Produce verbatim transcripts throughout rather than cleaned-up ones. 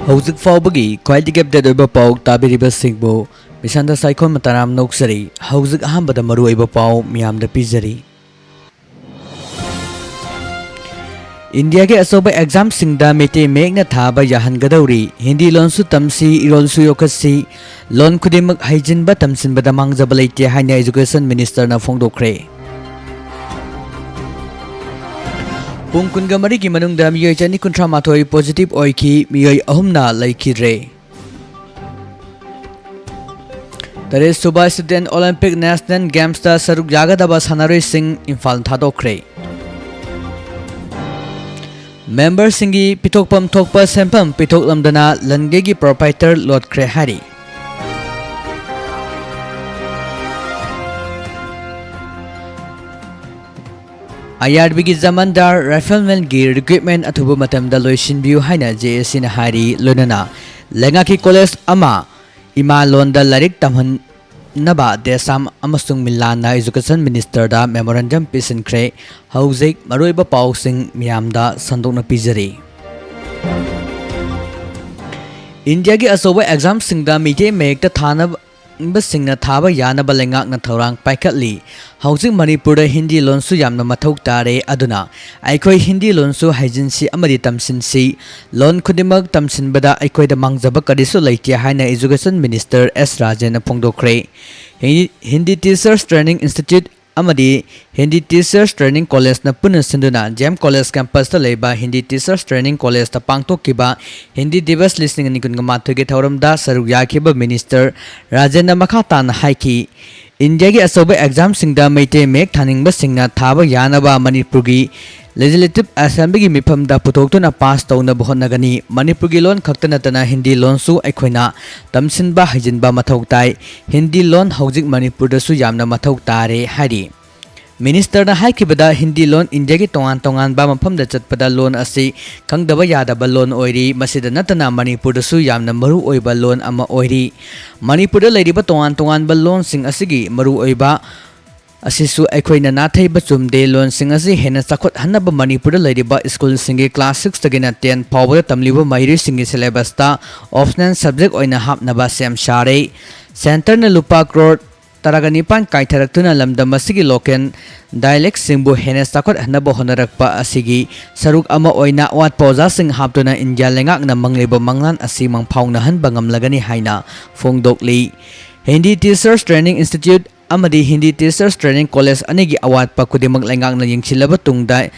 ꯍꯧꯖꯤꯛ ꯐꯥꯎꯕꯒꯤ ꯈ꯭ꯋꯥꯏꯗꯒꯤ ꯑꯞꯗꯦꯠ ꯑꯣꯏꯕ ꯄꯥꯎ ꯇꯥꯕꯤꯔꯤꯕꯁꯤꯡꯕꯨ ꯃꯤꯁꯥꯟꯗ ꯁꯥꯏꯈꯣꯟ ꯃꯇꯔꯥꯝ ꯅꯣꯛꯆꯔꯤ꯫ ꯍꯧꯖꯤꯛ ꯑꯍꯥꯟꯕꯗ ꯃꯔꯨꯑꯣꯏꯕ ꯄꯥꯎ ꯃꯤꯌꯥꯝꯗ ꯄꯤꯖꯔꯤ꯫ ꯏꯟꯗꯤꯌꯥꯒꯤ ꯑꯆꯧꯕ ꯑꯦꯛꯖꯥꯝꯁꯤꯡꯗ ꯃꯩꯇꯩ ꯃꯌꯦꯛꯅ ꯊꯥꯕ ꯌꯥꯍꯟꯒꯗꯧꯔꯤ꯫ ꯍꯤꯟꯗꯤ ꯂꯣꯟꯁꯨ ꯇꯝꯁꯤ, ꯏꯔꯣꯟꯁꯨ ꯌꯣꯛꯈꯠꯁꯤ, ꯂꯣꯟ ꯈꯨꯗꯤꯡꯃꯛ ꯍꯩꯖꯤꯟꯕ ꯇꯝꯁꯤꯟꯕꯗ ꯃꯥꯡꯖꯕ ꯂꯩꯇꯦ ꯍꯥꯏꯅ ꯏꯖꯨꯀꯦꯁꯟ ꯃꯤꯅꯤꯁꯇꯔꯅ ꯐꯣꯡꯗꯣꯛꯈ꯭ꯔꯦ꯫ ꯄꯨꯡ ꯀꯨꯟꯒ ꯃꯔꯤꯒꯤ ꯃꯅꯨꯡꯗ ꯃꯤꯑꯣꯏ ꯆꯅꯤ ꯀꯨꯟꯊ꯭ꯔꯥ ꯃꯥꯊꯣꯏ ꯄꯣꯖꯤꯇꯤꯚ ꯑꯣꯏꯈꯤ, ꯃꯤꯑꯣꯏ ꯑꯍꯨꯝꯅ ꯂꯩꯈꯤꯗ꯭ꯔꯦ꯫ ꯇꯔꯦꯠ ꯁꯨꯕ ꯁ꯭ꯇꯨꯗꯦꯟꯠ ꯑꯣꯂꯤꯝꯄꯤꯛ ꯅꯦꯁꯅꯦꯜ ꯒꯦꯝꯁꯇ ꯁꯔꯨꯛ ꯌꯥꯒꯗꯕ ꯁꯥꯟꯅꯔꯣꯏꯁꯤꯡ ꯏꯝꯐꯥꯜ ꯊꯥꯗꯣꯛꯈ꯭ꯔꯦ꯫ ꯃꯦꯝꯕꯔꯁꯤꯡꯒꯤ ꯄꯤꯊꯣꯛꯐꯝ ꯊꯣꯛꯄ ꯁꯦꯟꯐꯝ ꯄꯤꯊꯣꯛꯂꯝꯗꯅ ꯂꯟꯒꯩꯒꯤ ꯄ꯭ꯔꯣꯄꯥꯏꯇꯔ ꯂꯣꯠꯈ꯭ꯔꯦ ꯍꯥꯏꯔꯤ꯫ ꯑꯥꯏ ꯑꯥꯔ ꯕꯤꯒꯤ ꯖꯃꯥꯟꯗꯥꯔ ꯔꯥꯏꯐꯜꯃꯦꯟꯒꯤ ꯔꯤꯀ꯭ꯔꯨꯠꯃꯦꯟ ꯑꯊꯨꯕ ꯃꯇꯝꯗ ꯂꯣꯏꯁꯤꯟꯕꯤꯌꯨ ꯍꯥꯏꯅ ꯖꯦ ꯑꯦ ꯁꯤꯅ ꯍꯥꯏꯔꯤ꯫ ꯂꯣꯏꯅꯅ ꯂꯩꯉꯥꯛꯀꯤ ꯀꯣꯂꯦꯖ ꯑꯃ ꯏꯃꯥ ꯂꯣꯟꯗ ꯂꯥꯏꯔꯤꯛ ꯇꯝꯍꯟꯅꯕ ꯗꯦꯁꯥꯝ ꯑꯃꯁꯨꯡ ꯃꯤꯂꯥꯟꯅ ꯏꯖꯨꯀꯦꯁꯟ ꯃꯤꯅꯤꯁꯇꯔꯗ ꯃꯦꯃꯣꯔꯦꯟꯗꯝ ꯄꯤꯁꯤꯟꯈ꯭ꯔꯦ꯫ ꯍꯧꯖꯤꯛ ꯃꯔꯨꯑꯣꯏꯕ ꯄꯥꯎꯁꯤꯡ ꯃꯤꯌꯥꯝꯗ ꯁꯟꯗꯣꯛꯅ ꯄꯤꯖꯔꯤ꯫ ꯏꯟꯗꯤꯌꯥꯒꯤ ꯑꯆꯧꯕ ꯑꯦꯛꯖꯥꯝꯁꯤꯡꯗ ꯃꯤꯇꯩ ꯃꯌꯦꯛꯇ ꯊꯥꯅꯕ ꯕꯁꯤꯡꯅ ꯊꯥꯕ ꯌꯥꯅꯕ ꯂꯩꯉꯥꯛꯅ ꯊꯧꯔꯥꯡ ꯄꯥꯏꯈꯠꯂꯤ꯫ ꯍꯧꯖꯤꯛ ꯃꯅꯤꯄꯨꯔꯗ ꯍꯤꯟꯗꯤ ꯂꯣꯟꯁꯨ ꯌꯥꯝꯅ ꯃꯊꯧ ꯇꯥꯔꯦ, ꯑꯗꯨꯅ ꯑꯩꯈꯣꯏ ꯍꯤꯟꯗꯤ ꯂꯣꯟꯁꯨ ꯍꯩꯖꯤꯟꯁꯤ ꯑꯃꯗꯤ ꯇꯝꯁꯤꯟꯁꯤ꯫ ꯂꯣꯟ ꯈꯨꯗꯤꯡꯃꯛ ꯇꯝꯁꯤꯟꯕꯗ ꯑꯩꯈꯣꯏꯗ ꯃꯥꯡꯖꯕ ꯀꯔꯤꯁꯨ ꯂꯩꯇꯦ ꯍꯥꯏꯅ ꯏꯖꯨꯀꯦꯁꯟ ꯃꯤꯅꯤꯁꯇꯔ ꯑꯦꯁ ꯔꯥꯖꯦꯟꯅ ꯐꯣꯡꯗꯣꯛꯈ꯭ꯔꯦ꯫ ꯍꯤ-, ꯍꯤꯟꯗꯤ ꯇꯤꯆꯔꯁ ꯇ꯭ꯔꯦꯅꯤꯡ ꯏꯟꯁꯇꯤꯇ꯭ꯌꯨꯠ ꯑꯃꯗꯤ ꯍꯤꯟꯗꯤ ꯇꯤꯆꯔꯁ ꯇ꯭ꯔꯦꯅꯤꯡ ꯀꯣꯂꯦꯖꯅ ꯄꯨꯟꯅ ꯁꯤꯟꯗꯨꯅ ꯖꯤ ꯑꯦꯝ ꯀꯣꯂꯦꯖ ꯀꯦꯝꯄꯁꯇ ꯂꯩꯕ ꯍꯤꯟꯗꯤ ꯇꯤꯆꯔꯁ ꯇ꯭ꯔꯦꯅꯤꯡ ꯀꯣꯂꯦꯖꯇ ꯄꯥꯡꯊꯣꯛꯈꯤꯕ ꯍꯤꯟꯗꯤ ꯗꯤꯕꯁ ꯂꯤꯁꯤꯡ ꯑꯅꯤ ꯀꯨꯟꯒ ꯃꯥꯊꯣꯏꯒꯤ ꯊꯧꯔꯝꯗ ꯁꯔꯨꯛ ꯌꯥꯈꯤꯕ ꯃꯤꯅꯤꯁꯇꯔ ꯔꯥꯖꯦꯟꯅ ꯃꯈꯥ ꯇꯥꯅ ꯍꯥꯏꯈꯤ, ꯏꯟꯗꯤꯌꯥꯒꯤ ꯑꯆꯧꯕ ꯑꯦꯛꯖꯥꯝꯁꯤꯡꯗ ꯃꯩꯇꯩ ꯃꯌꯦꯛ ꯊꯥꯅꯤꯡꯕꯁꯤꯡꯅ ꯊꯥꯕ ꯌꯥꯅꯕ ꯃꯅꯤꯄꯨꯔꯒꯤ ꯂꯦꯖꯤꯁꯂꯦꯇꯤꯚ ꯑꯦꯁꯦꯝꯕ꯭ꯂꯤꯒꯤ ꯃꯤꯐꯝꯗ ꯄꯨꯊꯣꯛꯇꯨꯅ ꯄꯥꯁ ꯇꯧꯅꯕ ꯍꯣꯠꯅꯒꯅꯤ꯫ ꯃꯅꯤꯄꯨꯔꯒꯤ ꯂꯣꯟ ꯈꯛꯇ ꯅꯠꯇꯅ ꯍꯤꯟꯗꯤ ꯂꯣꯟꯁꯨ ꯑꯩꯈꯣꯏꯅ ꯇꯝꯁꯤꯟꯕ ꯍꯩꯖꯤꯟꯕ ꯃꯊꯧ ꯇꯥꯏ꯫ ꯍꯤꯟꯗꯤ ꯂꯣꯟ ꯍꯧꯖꯤꯛ ꯃꯅꯤꯄꯨꯔꯗꯁꯨ ꯌꯥꯝꯅ ꯃꯊꯧ ꯇꯥꯔꯦ ꯍꯥꯏꯔꯤ꯫ ꯃꯤꯅꯤꯁꯇꯔꯅ ꯍꯥꯏꯈꯤꯕꯗ ꯍꯤꯟꯗꯤ ꯂꯣꯟ ꯏꯟꯗꯤꯌꯥꯒꯤ ꯇꯣꯉꯥꯟ ꯇꯣꯉꯥꯟꯕ ꯃꯐꯝꯗ ꯆꯠꯄꯗ ꯂꯣꯟ ꯑꯁꯤ ꯈꯪꯗꯕ ꯌꯥꯗꯕ ꯂꯣꯟ ꯑꯣꯏꯔꯤ꯫ ꯃꯁꯤꯗ ꯅꯠꯇꯅ ꯃꯅꯤꯄꯨꯔꯗꯁꯨ ꯌꯥꯝꯅ ꯃꯔꯨ ꯑꯣꯏꯕ ꯂꯣꯟ ꯑꯃ ꯑꯣꯏꯔꯤ꯫ ꯃꯅꯤꯄꯨꯔꯗ ꯂꯩꯔꯤꯕ ꯇꯣꯉꯥꯟ ꯇꯣꯉꯥꯟꯕ ꯂꯣꯟꯁꯤꯡ ꯑꯁꯤꯒꯤ ꯃꯔꯨ ꯑꯣꯏꯕ ꯑꯁꯤꯁꯨ ꯑꯩꯈꯣꯏꯅ ꯅꯥꯊꯩꯕ ꯆꯨꯝꯗꯦ꯫ ꯂꯣꯟꯁꯤꯡ ꯑꯁꯤ ꯍꯦꯟꯅ ꯆꯥꯎꯈꯠꯍꯟꯅꯕ ꯃꯅꯤꯄꯨꯔꯗ ꯂꯩꯔꯤꯕ ꯁ꯭ꯀꯨꯜꯁꯤꯡꯒꯤ class six ꯇꯒꯤꯅ ten ꯐꯥꯎꯕꯗ ꯇꯝꯂꯤꯕ ꯃꯍꯩꯔꯣꯏꯁꯤꯡꯒꯤ syllabus ꯇ optional subject ꯑꯣꯏꯅ ꯍꯥꯞꯅꯕ ꯁꯦꯝ ꯁꯥꯔꯦ꯫ Centre ꯅ ꯂꯨꯄꯥ ꯀ꯭ꯔꯣꯔ ꯇꯔꯥꯒ ꯅꯤꯄꯥꯟ ꯀꯥꯏꯊꯔꯛꯇꯨꯅ ꯂꯝꯗꯝ ꯑꯁꯤꯒꯤ local dialect ꯁꯤꯡꯕꯨ ꯍꯦꯟꯅ ꯆꯥꯎꯈꯠꯍꯟꯅꯕ ꯍꯣꯠꯅꯔꯛꯄ ꯑꯁꯤꯒꯤ ꯁꯔꯨꯛ ꯑꯃ ꯑꯣꯏꯅ ꯑꯋꯥꯠꯄ ꯑꯣꯖꯥꯁꯤꯡ ꯍꯥꯞꯇꯨꯅ ꯏꯟꯗꯤꯌꯥ ꯂꯩꯉꯥꯛꯅ ꯃꯪꯂꯤꯕ ꯃꯪꯂꯥꯟ ꯑꯁꯤ ꯃꯪꯐꯥꯎꯅꯍꯟꯕ ꯉꯝꯂꯒꯅꯤ ꯍꯥꯏꯅ ꯐꯣꯡꯗꯣꯛꯂꯤ꯫ Hindi Teachers Training Institute ꯑꯃꯗꯤ Hindi Teachers Training College ꯑꯅꯤꯒꯤ ꯑꯋꯥꯠꯄ ꯈꯨꯗꯤꯡꯃꯛ ꯂꯩꯉꯥꯛꯅ ꯌꯦꯡꯁꯤꯜꯂꯕ ꯇꯨꯡꯗ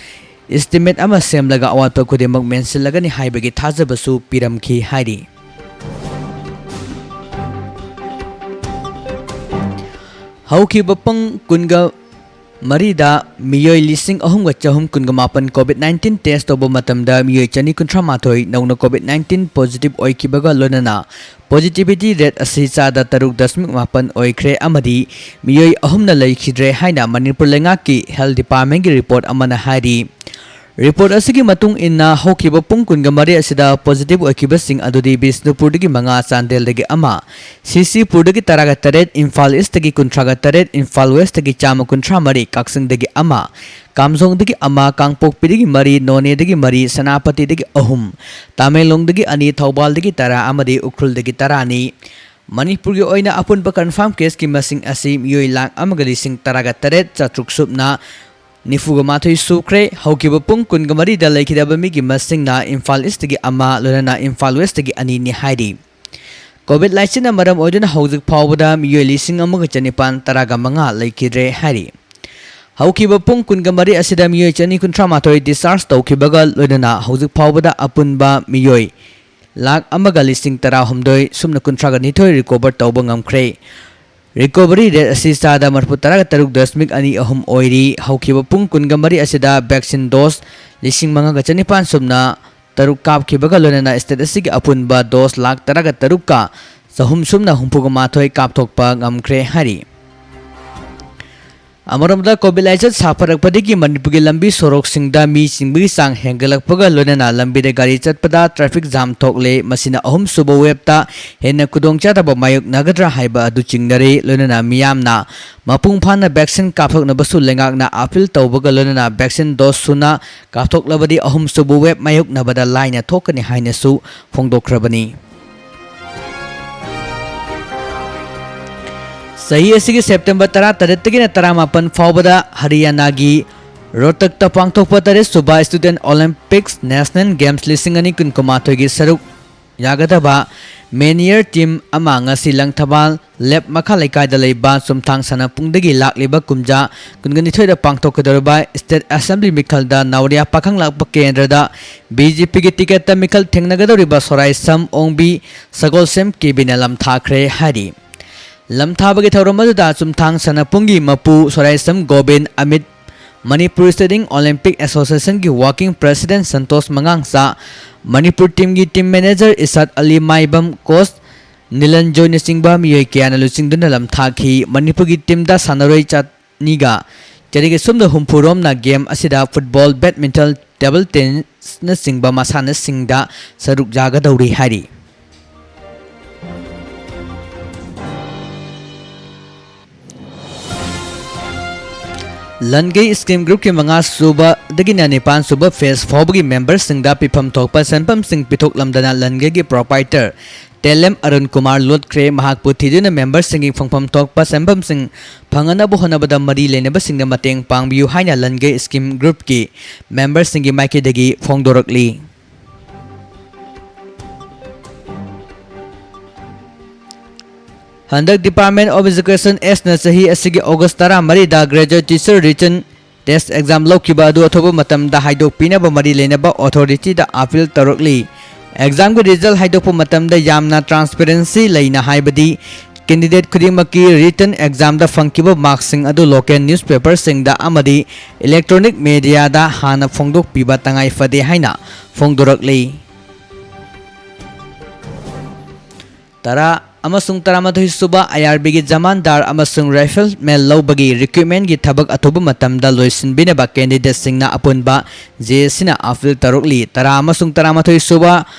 estimate ꯑꯃ ꯁꯦꯝꯂꯒ ꯑꯋꯥꯠꯄ ꯈꯨꯗꯤꯡꯃꯛ ꯃꯦꯟꯁꯤꯜꯂꯒꯅꯤ ꯍꯥꯏꯕꯒꯤ ꯊꯥꯖꯕꯁꯨ ꯄꯤꯔꯝꯈꯤ ꯍꯥꯏꯔꯤ꯫ ꯍꯧꯈꯤꯕ ꯄꯨꯡ ꯀꯨꯟꯒ ꯃꯔꯤꯗ ꯃꯤꯑꯣꯏ ꯂꯤꯁꯤꯡ ꯑꯍꯨꯝꯒ ꯆꯍꯨꯝ ꯀꯨꯟꯒ ꯃꯥꯄꯟ COVID nineteen test ꯇꯧꯕ ꯃꯇꯝꯗ ꯃꯤꯑꯣꯏ ꯆꯅꯤ ꯀꯨꯟꯊ꯭ꯔꯥ ꯃꯥꯊꯣꯏ ꯅꯧꯅ COVID nineteen positive ꯑꯣꯏꯈꯤꯕꯒ ꯂꯣꯏꯅꯅ positivity rate ꯑꯁꯤ ꯆꯥꯗ ꯇꯔꯨꯛ ꯗꯁꯃꯤꯛ ꯃꯥꯄꯟ ꯑꯣꯏꯈ꯭ꯔꯦ ꯑꯃꯗꯤ ꯃꯤꯑꯣꯏ ꯑꯍꯨꯝꯅ ꯂꯩꯈꯤꯗ꯭ꯔꯦ ꯍꯥꯏꯅ ꯃꯅꯤꯄꯨꯔ ꯂꯩꯉꯥꯛꯀꯤ health department ꯀꯤ report ꯑꯃꯅ ꯍꯥꯏꯔꯤ꯫ Report ꯑꯁꯤꯒꯤ ꯃꯇꯨꯡ ꯏꯟꯅ ꯍꯧꯈꯤꯕ ꯄꯨꯡ ꯀꯨꯟꯒ ꯃꯔꯤ ꯑꯁꯤꯗ positive ꯑꯣꯏꯈꯤꯕꯁꯤꯡ ꯑꯗꯨꯗꯤ ꯕꯤꯁꯅꯨꯄꯨꯔꯗꯒꯤ ꯃꯉꯥ, ꯆꯥꯟꯗꯦꯜꯗꯒꯤ ꯑꯃ, ꯁꯤꯁꯤꯄꯨꯔꯗꯒꯤ ꯇꯔꯥꯒ ꯇꯔꯦꯠ, ꯏꯝꯐꯥꯜ East ꯇꯒꯤ ꯀꯨꯟꯊ꯭ꯔꯥꯒ ꯇꯔꯦꯠ, ꯏꯝꯐꯥꯜ West ꯇꯒꯤ ꯆꯥꯝꯃ ꯀꯨꯟꯊ꯭ꯔꯥ ꯃꯔꯤ, ꯀꯛꯆꯤꯡꯗꯒꯤ ꯑꯃ, ꯀꯥꯝꯖꯣꯡꯗꯒꯤ ꯑꯃ, ꯀꯥꯡꯄꯣꯛꯄꯤꯗꯒꯤ ꯃꯔꯤ, ꯅꯣꯅꯦꯗꯒꯤ ꯃꯔꯤ, ꯁꯦꯅꯥꯄꯇꯤꯗꯒꯤ ꯑꯍꯨꯝ, ꯇꯃꯦꯡꯂꯣꯡꯗꯒꯤ ꯑꯅꯤ, ꯊꯧꯕꯥꯜꯗꯒꯤ ꯇꯔꯥ ꯑꯃꯗꯤ ꯎꯈ꯭ꯔꯨꯜꯗꯒꯤ ꯇꯔꯥꯅꯤ꯫ ꯃꯅꯤꯄꯨꯔꯒꯤ ꯑꯣꯏꯅ ꯑꯄꯨꯟꯕ confirm case ꯀꯤ ꯃꯁꯤꯡ ꯑꯁꯤ ꯃꯤꯑꯣꯏ ꯂꯥꯈ ꯑꯃꯒ ꯂꯤꯁꯤꯡ ꯇꯔꯥꯒ ꯇꯔꯦꯠ ꯆꯥꯇ꯭ꯔꯨꯛ ꯁꯨꯞꯅ ꯅꯤꯐꯨꯒ ꯃꯥꯊꯣꯏ ꯁꯨꯈ꯭ꯔꯦ꯫ ꯍꯧꯈꯤꯕ ꯄꯨꯡ ꯀꯨꯟꯒ ꯃꯔꯤꯗ ꯂꯩꯈꯤꯗꯕ ꯃꯤꯒꯤ ꯃꯁꯤꯡꯅ ꯏꯝꯐꯥꯜ East ꯇꯒꯤ ꯑꯃ, ꯂꯣꯏꯅꯅ ꯏꯝꯐꯥꯜ West ꯇꯒꯤ ꯑꯅꯤꯅꯤ ꯍꯥꯏꯔꯤ꯫ COVID ꯂꯥꯏꯆꯠꯅ ꯃꯔꯝ ꯑꯣꯏꯗꯨꯅ ꯍꯧꯖꯤꯛ ꯐꯥꯎꯕꯗ ꯃꯤꯑꯣꯏ ꯂꯤꯁꯤꯡ ꯑꯃꯒ ꯆꯅꯤꯄꯥꯟ ꯇꯔꯥꯒ ꯃꯉꯥ ꯂꯩꯈꯤꯗ꯭ꯔꯦ ꯍꯥꯏꯔꯤ꯫ ꯍꯧꯈꯤꯕ ꯄꯨꯡ ꯀꯨꯟꯒ ꯃꯔꯤ ꯑꯁꯤꯗ ꯃꯤꯑꯣꯏ ꯆꯅꯤ ꯀꯨꯟꯊ꯭ꯔꯥ ꯃꯥꯊꯣꯏ discharge ꯇꯧꯈꯤꯕꯒ ꯂꯣꯏꯅꯅ ꯍꯧꯖꯤꯛ ꯐꯥꯎꯕꯗ ꯑꯄꯨꯟꯕ ꯃꯤꯑꯣꯏ ꯂꯥꯈ ꯑꯃꯒ ꯂꯤꯁꯤꯡ ꯇꯔꯥꯍꯨꯝꯗꯣꯏ ꯁꯨꯞꯅ ꯀꯨꯟꯊ꯭ꯔꯥꯒ ꯅꯤꯊꯣꯏ recover ꯇꯧꯕ ꯉꯝꯈ꯭ꯔꯦ꯫ Recovery rate ꯑꯁꯤ ꯆꯥꯗ ꯃꯔꯤꯐꯨ ꯇꯔꯥꯒ ꯇꯔꯨꯛ ꯗꯁꯃꯤꯛ ꯑꯅꯤ ꯑꯍꯨꯝ ꯑꯣꯏꯔꯤ꯫ ꯍꯧꯈꯤꯕ ꯄꯨꯡ ꯀꯨꯟꯒ ꯃꯔꯤ ꯑꯁꯤꯗ vaccine dose ꯂꯤꯁꯤꯡ ꯃꯉꯥꯒ ꯆꯅꯤꯄꯥꯟ ꯁꯨꯞꯅ ꯇꯔꯨꯛ ꯀꯥꯞꯈꯤꯕꯒ ꯂꯣꯏꯅꯅ state ꯑꯁꯤꯒꯤ ꯑꯄꯨꯟꯕ dose ꯂꯥꯈ ꯇꯔꯥꯒ ꯇꯔꯨꯛꯀ ꯆꯍꯨꯝ ꯁꯨꯞꯅ ꯍꯨꯝꯐꯨꯒ ꯃꯥꯊꯣꯏ ꯀꯥꯞꯊꯣꯛꯄ ꯉꯝꯈ꯭ꯔꯦ ꯍꯥꯏꯔꯤ꯫ ꯑꯃꯔꯣꯝꯗ, ꯀꯣꯚꯤꯗ ꯂꯥꯏꯆꯠ ꯁꯥꯐꯔꯛꯄꯗꯒꯤ ꯃꯅꯤꯄꯨꯔꯒꯤ ꯂꯝꯕꯤ ꯁꯣꯔꯣꯛꯁꯤꯡꯗ ꯃꯤ ꯆꯤꯟꯕꯒꯤ ꯆꯥꯡ ꯍꯦꯟꯒꯠꯂꯛꯄꯒ ꯂꯣꯏꯅꯅ ꯂꯝꯕꯤꯗ ꯒꯥꯔꯤ ꯆꯠꯄꯗ ꯇ꯭ꯔꯥꯐꯤꯛ ꯖꯥꯝ ꯊꯣꯛꯂꯦ꯫ ꯃꯁꯤꯅ ꯑꯍꯨꯝꯁꯨꯕ ꯋꯦꯕꯇ ꯍꯦꯟꯅ ꯈꯨꯗꯣꯡꯆꯥꯗꯕ ꯃꯥꯌꯣꯛꯅꯒꯗ꯭ꯔꯥ ꯍꯥꯏꯕ ꯑꯗꯨ ꯆꯤꯡꯅꯔꯤ꯫ ꯂꯣꯏꯅꯅ ꯃꯤꯌꯥꯝꯅ ꯃꯄꯨꯡ ꯐꯥꯅ ꯚꯦꯛꯁꯤꯟ ꯀꯥꯞꯊꯣꯛꯅꯕꯁꯨ ꯂꯩꯉꯥꯛꯅ ꯑꯥꯄꯤꯜ ꯇꯧꯕꯒ ꯂꯣꯏꯅꯅ ꯚꯦꯛꯁꯤꯟ ꯗꯣꯁ ꯁꯨꯅ ꯀꯥꯞꯊꯣꯛꯂꯕꯗꯤ ꯑꯍꯨꯝꯁꯨꯕ ꯋꯦꯕ ꯃꯥꯌꯣꯛꯅꯕꯗ ꯂꯥꯏꯅ ꯊꯣꯛꯀꯅꯤ ꯍꯥꯏꯅꯁꯨ ꯐꯣꯡꯗꯣꯛꯈ꯭ꯔꯕꯅꯤ꯫ ꯆꯍꯤ ꯑꯁꯤꯒꯤ ꯁꯦꯞꯇꯦꯝꯕꯔ ꯇꯔꯥꯇꯔꯦꯠꯇꯒꯤꯅ ꯇꯔꯥꯃꯥꯄꯟ ꯐꯥꯎꯕꯗ ꯍꯔꯤꯌꯥꯅꯥꯒꯤ ꯔꯣꯍꯇꯛꯇ ꯄꯥꯡꯊꯣꯛꯄ ꯇꯔꯦꯠꯁꯨꯕ ꯁ꯭ꯇꯨꯗꯦꯟꯠ ꯑꯣꯂꯤꯝꯄꯤꯛꯁ ꯅꯦꯁꯅꯦꯜ ꯒꯦꯝꯁ ꯂꯤꯁꯤꯡ ꯑꯅꯤ ꯀꯨꯟꯃꯥꯊꯣꯏꯒꯤ ꯁꯔꯨꯛ ꯌꯥꯒꯗꯕ ꯃꯦꯅꯤꯌꯔ ꯇꯤꯝ ꯑꯃ ꯉꯁꯤ ꯂꯪꯊꯕꯥꯜ ꯂꯦꯞ ꯃꯈꯥ ꯂꯩꯀꯥꯏꯗ ꯂꯩꯕ ꯆꯨꯝꯊꯥꯡ ꯁꯥꯟꯅꯄꯨꯡꯗꯒꯤ ꯂꯥꯛꯂꯤꯕ ꯀꯨꯝꯖꯥ ꯀꯨꯟꯒꯅꯤꯊꯣꯏꯗ ꯄꯥꯡꯊꯣꯛꯀꯗꯧꯔꯤꯕ ꯁ꯭ꯇꯦꯠ ꯑꯦꯁꯦꯝꯕ꯭ꯂꯤ ꯃꯤꯈꯜꯗ ꯅꯥꯎꯔꯤꯌꯥ ꯄꯥꯈꯪ ꯂꯥꯛꯄ ꯀꯦꯟꯗ꯭ꯔꯗ ꯕꯤ ꯖꯦ ꯄꯤꯒꯤ ꯇꯤꯀꯦꯠꯇ ꯃꯤꯈꯜ ꯊꯦꯡꯅꯒꯗꯧꯔꯤꯕ ꯁꯣꯔꯥꯏꯁꯝ ꯑꯣꯡꯕꯤ ꯁꯒꯣꯜꯁꯦꯝ ꯀꯦꯕꯤꯅ ꯂꯝꯊꯥꯈ꯭ꯔꯦ ꯍꯥꯏꯔꯤ꯫ ꯂꯝꯊꯥꯕꯒꯤ ꯊꯧꯔꯝ ꯑꯗꯨꯗ ꯆꯨꯝꯊꯥꯡ ꯁꯥꯟꯅꯄꯨꯡꯒꯤ ꯃꯄꯨ ꯁꯣꯔꯥꯏꯁꯝ ꯒꯣꯕꯤꯟ ꯑꯃꯤꯠ, ꯃꯅꯤꯄꯨꯔ ꯁ꯭ꯇꯨꯗꯦꯟꯠ ꯑꯣꯂꯤꯝꯄꯤꯛ ꯑꯦꯁꯣꯁꯤꯌꯦꯁꯟꯒꯤ ꯋꯥꯔꯀꯤꯡ ꯄ꯭ꯔꯦꯁꯤꯗꯦꯟꯠ ꯁꯟꯇꯣꯁ ꯃꯉꯥꯡꯆꯥ, ꯃꯅꯤꯄꯨꯔ ꯇꯤꯝꯒꯤ team manager Ishat Ali Maibam, coach ꯅꯤꯂꯟꯖꯣꯏꯅꯆꯤꯡꯕ ꯃꯤꯑꯣꯏ ꯀꯌꯥꯅ ꯂꯨꯆꯤꯡꯗꯨꯅ ꯂꯝꯊꯥꯈꯤ꯫ ꯃꯅꯤꯄꯨꯔꯒꯤ ꯇꯤꯝꯗ ꯁꯥꯟꯅꯔꯣꯏ ꯆꯥꯅꯤꯒ ꯆꯔꯤꯒ ꯁꯨꯝꯅ ꯍꯨꯝꯐꯨ ꯔꯣꯝꯅ ꯒꯦꯝ ꯑꯁꯤꯗ ꯐꯨꯠꯕꯣꯜ, ꯕꯦꯗꯃꯤꯟꯇꯟ, ꯇꯦꯕꯜ ꯇꯦꯅꯤꯁꯅꯆꯤꯡꯕ ꯃꯁꯥꯟꯅꯁꯤꯡꯗ ꯁꯔꯨꯛ ꯌꯥꯒꯗꯧꯔꯤ ꯍꯥꯏꯔꯤ꯫ ꯂꯟꯒꯩ ꯁ꯭ꯀꯤꯝ ꯒ꯭ꯔꯨꯞꯀꯤ ꯃꯉꯥ ꯁꯨꯕꯗꯒꯤꯅ ꯅꯤꯄꯥꯟ ꯁꯨꯕ ꯐꯦꯖ ꯐꯥꯎꯕꯒꯤ ꯃꯦꯝꯕꯔꯁꯤꯡꯗ ꯄꯤꯐꯝ ꯊꯣꯛꯄ ꯁꯦꯟꯐꯝꯁꯤꯡ ꯄꯤꯊꯣꯛꯂꯝꯗꯅ ꯂꯟꯒꯩꯒꯤ ꯄ꯭ꯔꯣꯄꯥꯏꯇꯔ ꯇꯦꯂꯦꯝ ꯑꯔꯨꯟ ꯀꯨꯃꯥꯔ ꯂꯣꯠꯈ꯭ꯔꯦ꯫ ꯃꯍꯥꯛꯄꯨ ꯊꯤꯗꯨꯅ ꯃꯦꯝꯕꯔꯁꯤꯡꯒꯤ ꯐꯪꯐꯝ ꯊꯣꯛꯄ ꯁꯦꯟꯐꯝꯁꯤꯡ ꯐꯪꯅꯅꯕ ꯍꯣꯠꯅꯕꯗ ꯃꯔꯤ ꯂꯩꯅꯕꯁꯤꯡꯅ ꯃꯇꯦꯡ ꯄꯥꯡꯕꯤꯌꯨ ꯍꯥꯏꯅ ꯂꯟꯒꯩ ꯁ꯭ꯀꯤꯝ ꯒ꯭ꯔꯨꯞꯀꯤ ꯃꯦꯝꯕꯔꯁꯤꯡꯒꯤ ꯃꯥꯏꯀꯩꯗꯒꯤ ꯐꯣꯡꯗꯣꯔꯛꯂꯤ꯫ ꯍꯟꯗꯛ Department of Education ꯑꯦꯁꯅ ꯆꯍꯤ ꯑꯁꯤꯒꯤ August ꯇꯔꯥꯃꯔꯤꯗ graduate teacher written test exam ꯂꯧꯈꯤꯕ ꯑꯗꯨ ꯑꯊꯨꯕ ꯃꯇꯝꯗ ꯍꯥꯏꯗꯣꯛꯄꯤꯅꯕ ꯃꯔꯤ ꯂꯩꯅꯕ ꯑꯣꯊꯣꯔꯤꯇꯤꯗ ꯑꯥꯄꯤꯜ ꯇꯧꯔꯛꯂꯤ꯫ ꯑꯦꯛꯖꯥꯝꯒꯤ ꯔꯤꯖꯜ ꯍꯥꯏꯗꯣꯛꯄ ꯃꯇꯝꯗ ꯌꯥꯝꯅ ꯇ꯭ꯔꯥꯟꯁꯄꯦꯔꯦꯟꯁꯤ ꯂꯩꯅ ꯍꯥꯏꯕꯗꯤ ꯀꯦꯟꯗꯤꯗꯦꯠ ꯈꯨꯗꯤꯡꯃꯛꯀꯤ ꯔꯤꯇꯟ ꯑꯦꯛꯖꯥꯝꯗ ꯐꯪꯈꯤꯕ ꯃꯥꯔꯛꯁꯤꯡ ꯑꯗꯨ ꯂꯣꯀꯦꯜ ꯅ꯭ꯌꯨꯁꯄꯦꯄꯔꯁꯤꯡꯗ ꯑꯃꯗꯤ ꯏꯂꯦꯛꯇ꯭ꯔꯣꯅꯤꯛ ꯃꯦꯗꯤꯌꯥꯗ ꯍꯥꯟꯅ ꯐꯣꯡꯗꯣꯛꯄꯤꯕ ꯇꯉꯥꯏ ꯐꯗꯦ ꯍꯥꯏꯅ ꯐꯣꯡꯗꯣꯔꯛꯂꯤ꯫ ꯇꯔꯥ ꯑꯃꯁꯨꯡ ꯇꯔꯥꯃꯥꯊꯣꯏ ꯁꯨꯕ ꯑꯥꯏ ꯑꯥꯔ ꯕꯤꯒꯤ ꯖꯃꯥꯟꯗꯥꯔ ꯑꯃꯁꯨꯡ ꯔꯥꯏꯐꯜꯃꯦꯟ ꯂꯧꯕꯒꯤ ꯔꯤꯀ꯭ꯔꯨꯠꯃꯦꯟꯒꯤ ꯊꯕꯛ ꯑꯊꯨꯕ ꯃꯇꯝꯗ ꯂꯣꯏꯁꯤꯟꯕꯤꯅꯕ ꯀꯦꯟꯗꯤꯗꯦꯠꯁꯤꯡꯅ ꯑꯄꯨꯟꯕ ꯖꯦ ꯑꯦ ꯁꯤꯅ ꯑꯥꯄꯤꯜ ꯇꯔꯨꯛꯂꯤ ꯇꯔꯥ ꯑꯃꯁꯨꯡ ꯇꯔꯥꯃꯥꯊꯣꯏ ꯁꯨꯕ